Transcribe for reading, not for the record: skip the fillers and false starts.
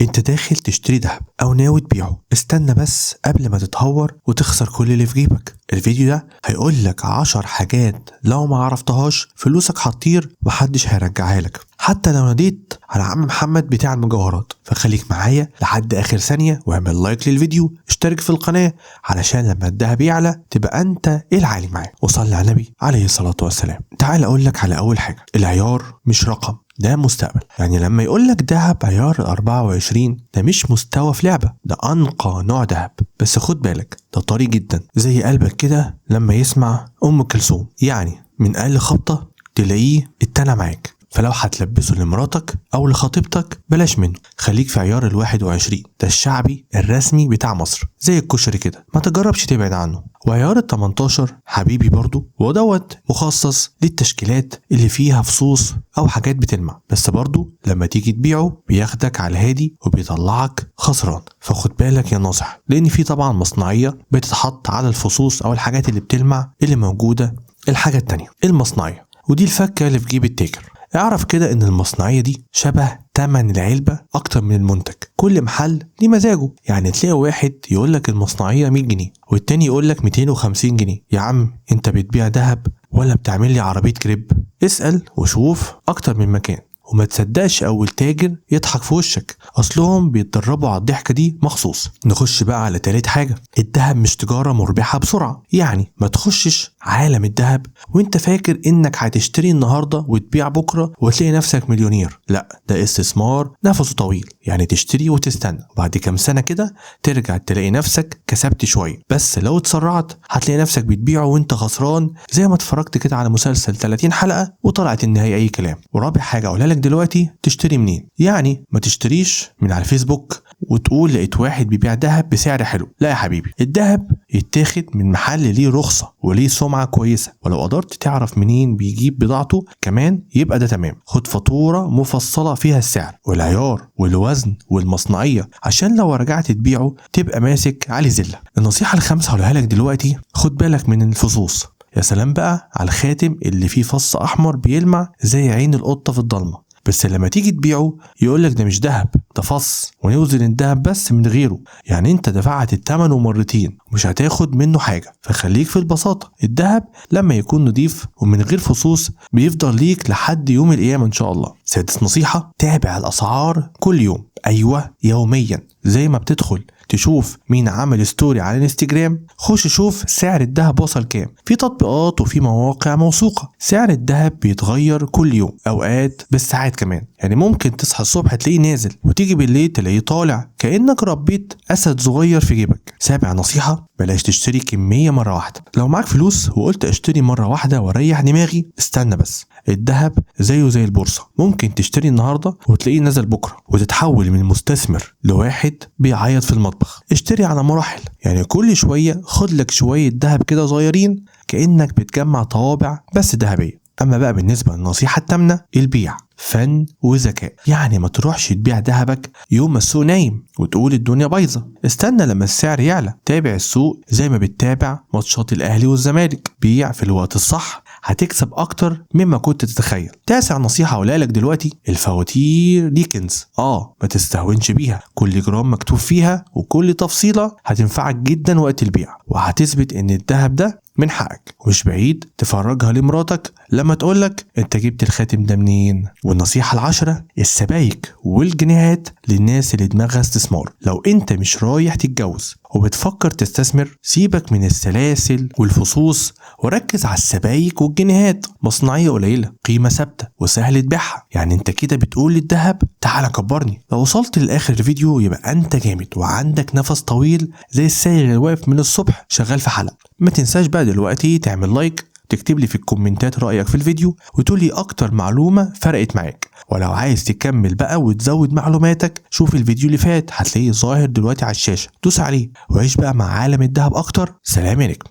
انت داخل تشتري دهب او ناوي تبيعه، استنى بس قبل ما تتهور وتخسر كل اللي في جيبك. الفيديو ده هيقول لك 10 حاجات لو ما عرفتهاش فلوسك هتطير ومحدش هيرجعها لك، حتى لو ناديت على عم محمد بتاع المجوهرات. فخليك معايا لحد اخر ثانية واعمل like للفيديو، اشترك في القناة علشان لما الدهب يعلى تبقى انت العالي معاه، وصلي على النبي عليه الصلاة والسلام. تعال اقول لك على اول حاجة، العيار مش رقم، ده مستقبل. يعني لما يقول لك دهب عيار 24 ده مش مستوى في لعبة، ده أنقى نوع دهب. بس خد بالك ده طري جدا زي قلبك كده لما يسمع أم كلثوم، يعني من أقل خبطة تلاقيه اتنى معاك. فلو هتلبسه لمراتك أو لخطيبتك بلاش منه، خليك في عيار 21، ده الشعبي الرسمي بتاع مصر، زي الكشري كده، ما تجربش تبعد عنه. وعيار 18 حبيبي برضو، ودوت مخصص للتشكيلات اللي فيها فصوص أو حاجات بتلمع، بس برضو لما تيجي تبيعه بياخدك على الهادي وبيطلعك خسران. فخد بالك يا ناصح، لأن في طبعا مصنعية بتتحط على الفصوص أو الحاجات اللي بتلمع اللي موجودة. الحاجة التانية المصنعية، ودي الفكة اللي في جيب التاجر. اعرف كده ان المصنعية دي شبه تمن العلبة اكتر من المنتج، كل محل ليه مزاجه. يعني تلاقي واحد يقولك المصنعية 100 جنيه والتاني يقولك 250 جنيه. يا عم انت بتبيع دهب ولا بتعمل لي عربية كريب؟ اسأل وشوف اكتر من مكان، وما تصدقش اول تاجر يضحك في وشك، اصلهم بيتدربوا على الضحكة دي مخصوص. نخش بقى على تالت حاجة، الدهب مش تجارة مربحة بسرعة. يعني ما تخشش عالم الدهب وانت فاكر انك هتشتري النهارده وتبيع بكره وتلاقي نفسك مليونير، لا ده استثمار نفسه طويل. يعني تشتري وتستنى وبعد كام سنة كده ترجع تلاقي نفسك كسبت شوية، بس لو اتسرعت هتلاقي نفسك بتبيعه وانت خسران، زي ما اتفرجت كده على مسلسل 30 حلقة وطلعت النهاية اي كلام. ورابع حاجة اقولها لك دلوقتي، تشتري منين؟ يعني ما تشتريش من على الفيسبوك وتقول لقيت واحد بيبيع دهب بسعر حلو، لا يا حبيبي، الدهب يتاخد من محل ليه رخصة وليه سمعة كويسة، ولو قدرت تعرف منين بيجيب بضاعته كمان يبقى ده تمام. خد فاتورة مفصلة فيها السعر والعيار والوزن والمصنعية، عشان لو رجعت تبيعه تبقى ماسك علي زلة. النصيحة الخامسة هقولها لك دلوقتي، خد بالك من الفصوص. يا سلام بقى على الخاتم اللي فيه فص أحمر بيلمع زي عين القطة في الضلمة، بس لما تيجي تبيعه يقولك ده مش دهب، ده فص، ونوزن الدهب بس من غيره. يعني انت دفعت الثمن ومرتين ومش هتاخد منه حاجة. فخليك في البساطة، الدهب لما يكون نضيف ومن غير فصوص بيفضل ليك لحد يوم القيامة ان شاء الله. سادس نصيحة، تابع الأسعار كل يوم، أيوة يوميا. زي ما بتدخل تشوف مين عمل story على الانستجرام، خش شوف سعر الذهب وصل كام. في تطبيقات وفي مواقع موثوقة، سعر الذهب بيتغير كل يوم، اوقات بالساعات كمان. يعني ممكن تصحى الصبح تلاقيه نازل وتيجي بالليل تلاقيه طالع، كأنك ربيت اسد صغير في جيبك. سابع نصيحة، بلاش تشتري كمية مرة واحدة. لو معاك فلوس وقلت اشتري مرة واحدة واريح دماغي، استنى بس، الذهب زيه زي البورصة، ممكن تشتري النهاردة وتلاقيه نزل بكرة وتتحول من مستثمر لواحد بيعيط في المطبخ. اشتري على مراحل، يعني كل شوية خد لك شوية ذهب كده صغيرين، كأنك بتجمع طوابع بس ذهبية. أما بقى بالنسبة للنصيحة الثامنة، البيع فن وذكاء. يعني ما تروحش تبيع ذهبك يوم ما السوق نايم وتقول الدنيا بايظة، استنى لما السعر يعلى، تابع السوق زي ما بتتابع ماتشات الأهلي والزمالك، بيع في الوقت الصح هتكسب اكتر مما كنت تتخيل. تاسع نصيحة اقولها لك دلوقتي، الفواتير دي كنز، ما تستهونش بيها، كل جرام مكتوب فيها وكل تفصيلة هتنفعك جدا وقت البيع، وهتثبت ان الذهب ده من حقك، ومش بعيد تفرجها لمراتك لما تقولك انت جبت الخاتم ده منين. والنصيحة العاشرة، السبايك والجنيهات للناس اللي دماغها استثمار. لو انت مش رايح تتجوز وبتفكر تستثمر، سيبك من السلاسل والفصوص وركز على السبايك والجنيهات. مصنعية قليلة، قيمة ثابتة، وسهل تبيعها. يعني انت كده بتقول للذهب تعالى كبرني. لو وصلت لآخر الفيديو يبقى انت جامد وعندك نفس طويل زي السايق اللي واقف من الصبح شغال في حلقة. ما تنساش بقى دلوقتي تعمل like، تكتب لي في الكومنتات رأيك في الفيديو، وتقول لي اكتر معلومة فرقت معاك. ولو عايز تكمل بقى وتزود معلوماتك، شوف الفيديو اللي فات هتلاقيه ظاهر دلوقتي على الشاشة، دوس عليه وعيش بقى مع عالم الذهب اكتر. سلام عليكم.